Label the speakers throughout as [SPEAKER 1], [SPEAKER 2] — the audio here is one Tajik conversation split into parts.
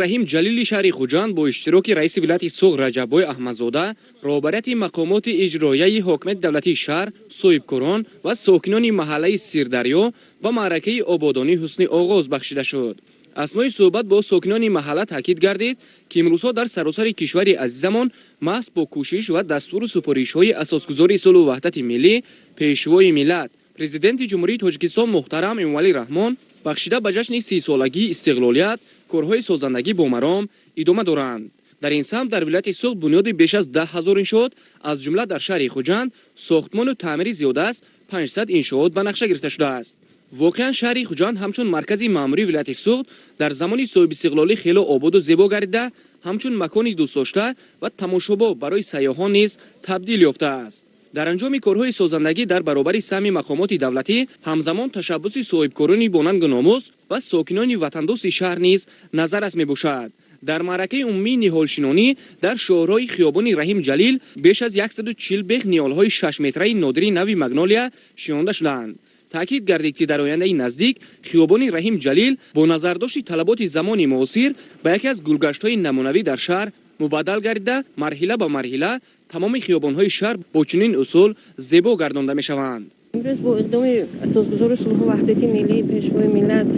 [SPEAKER 1] Раҳим Ҷалили шаҳри Хуҷанд бо иштироки раиси вилояти Суғд Раҷаббой Аҳмадзода, роҳбарияти мақомоти иҷроияи ҳокимияти давлатии шаҳр, соҳибкорон ва сокинони маҳаллаи Сирдарё ба маъракаи ободонӣ ҳусни оғоз бахшида шуд. Аснои суҳбат бо сокинони маҳалла таъкид гардид, ки имрӯзҳо дар саросари кишвари азизамон маҳз бо кӯшиш ва дастуру супоришҳои асосгузори сулҳу ваҳдати миллӣ, Пешвои миллат, Президенти Ҷумҳурии Тоҷикистон муҳтарам Эмомалӣ Раҳмон, бахшида ба ҷашни 30-солагии истиқлолият, корҳои созандагӣ бо маром идома доранд. Дар ин самт дар вилояти Суғд бунёди беш аз 10 000 иншоот, аз ҷумла дар шаҳри Хуҷанд сохтмону таъмири зиёда аз 500 иншоот ба нақша гирифта шудааст. Воқеан, шаҳри Хуҷанд ҳамчун маркази маъмурии вилояти Суғд дар замони соҳибистиқлолӣ хело ободу зебо гардида, ҳамчун макони дӯстдошта ва тамошобоб барои сайёҳон низ табдил ёфтааст. Дар анҷоми корҳои созандагӣ дар баробари саҳми мақомоти давлатӣ, ҳамзамон ташаббуси соҳибкорони бонангу номус ва сокинони ватандӯсти шаҳр низ назаррас мебошад. Дар маъракаи умумии ниҳолшинонӣ дар шоҳроҳи хиёбони Раҳим Ҷалил беш аз 140 бех ниҳолҳои 6-метраи нодири нави магнолия шинонда шуданд. Таъкид гардид, ки дар ояндаи наздик хиёбони Раҳим Ҷалил бо назардошти талаботи замони муосир ба яке аз гулгаштҳои намунавӣ дар шаҳр мубаддал гардида, марҳила ба марҳила тамоми хиёбонҳои шаҳр бо чунин усул зебо гардонда мешаванд.
[SPEAKER 2] Имрӯз бо иқдоми асосгузори сулҳу ваҳдати миллӣ, Пешвои миллат,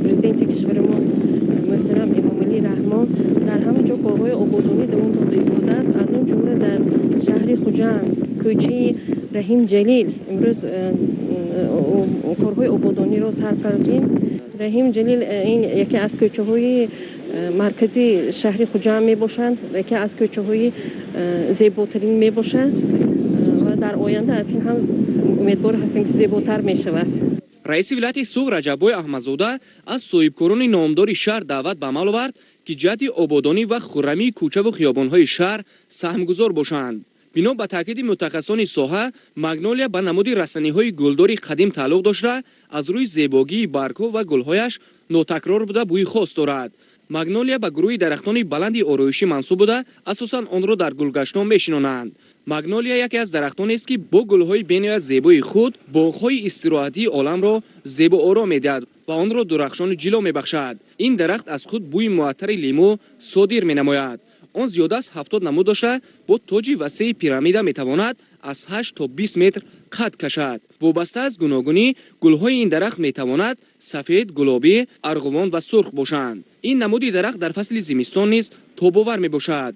[SPEAKER 2] Президенти кишварамон муҳтарам Эмомалӣ Раҳмон дар ҳама ҷо корҳои ободонӣ давом дода истодааст. Аз он ҷумла дар шаҳри Хуҷанд, кӯчаи Раҳим Ҷалил имрӯз корҳои ободониро сар кардем. Раҳим Ҷалил ин яке аз кӯчаҳои маркази шаҳри Хуҷанд мебошанд, яке аз кӯчаҳои зеботарин мебошад ва дар оянда аз ин ҳам умедвор ҳастем, ки зеботар мешавад.
[SPEAKER 1] Раиси вилояти Суғд Раҷаббой Аҳмадзода аз соҳибкорони номдори шаҳр даъват ба амал овард, ки ҷиҳати ободонӣ ва хуррамии кӯчаву хиёбонҳои шаҳр саҳмгузор бошанд. Бино ба таъкиди мутахассисони соҳа, магнолия ба намуди растаниҳои гулдори қадим тааллуқ дошта, аз рӯи зебогии баргҳо ва гулҳояш нотакрор буда, бӯи хос дорад. Магнолия ба гурӯҳи дарахтони баланди ороишӣ мансуб буда, асосан онро дар гулгаштон мешинонанд. Магнолия яке аз дарахтонест, ки бо гулҳои бениҳоят зебои худ боғҳои истироҳатии оламро зебооро медиҳад ва онро дурахшону ҷило мебахшад. Ин дарахт аз худ бӯи муаттари лимӯ содир менамояд. Он зиёда аз 70 намуд дошта, бо тоҷи васеи пирамида метавонад аз 8 то 20 метр қад кашад. Вобаста аз гуногунӣ, гулҳои ин дарахт метавонад сафед, гулобӣ, арғувон ва сурх бошанд. Ин намуди дарахт дар фасли зимистон низ тобовар мебошад.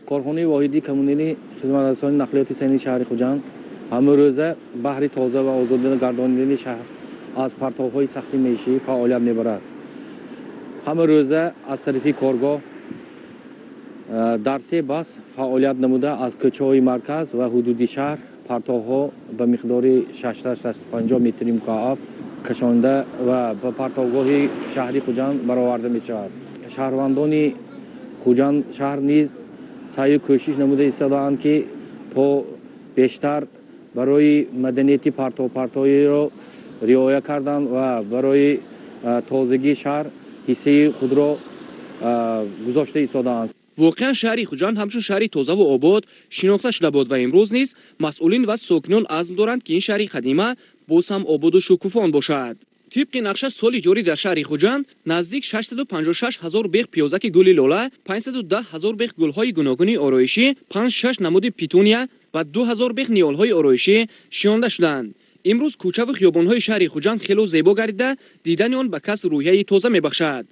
[SPEAKER 3] Корхонаи воҳиди коммуналии хизматрасони нақлиёти сении шаҳри Хуҷанд ҳамарӯза баҳри тоза ва озода гардонидани шаҳр аз партовҳои сахти маишӣ фаъолият мебарад. Ҳамарӯза аз тарафи коргоҳ дар се баст фаъолият намуда, аз кӯчаҳои марказ ва ҳудуди шаҳр партовҳо ба миқдори 650 метри мукааб кашонда ва ба партовгоҳи шаҳри Хуҷанд бароварда мешавад. Шаҳрвандони Хуҷанд шаҳр низ саъю кӯшиш намуда истодаанд, ки то бештар барои маданияти партовпартоиро риоя кардан ва барои тозагии шаҳр ҳиссаи худро гузошта истодаанд.
[SPEAKER 1] Воқеан, шаҳри Хуҷанд ҳамчун шаҳри тозаву обод шинохта шуда буд ва имрӯз низ масъулин ва сокинон азм доранд, ки ин шаҳри қадима боз ҳам ободу шукуфон бошад. Тибқи нақша, соли ҷорӣ дар шаҳри Хуҷанд наздик 656 ҳазор бех пиёзаки гули лола, 510 ҳазор бех гулҳои гуногуни ороишӣ, 5-6 намуди петуния ва 2 ҳазор бех ниҳолҳои ороишӣ шинонда шуданд. Имрӯз кӯчаву хиёбонҳои шаҳри Хуҷанд хело зебо гардида, дидани он ба кас рӯҳияи тоза мебахшад.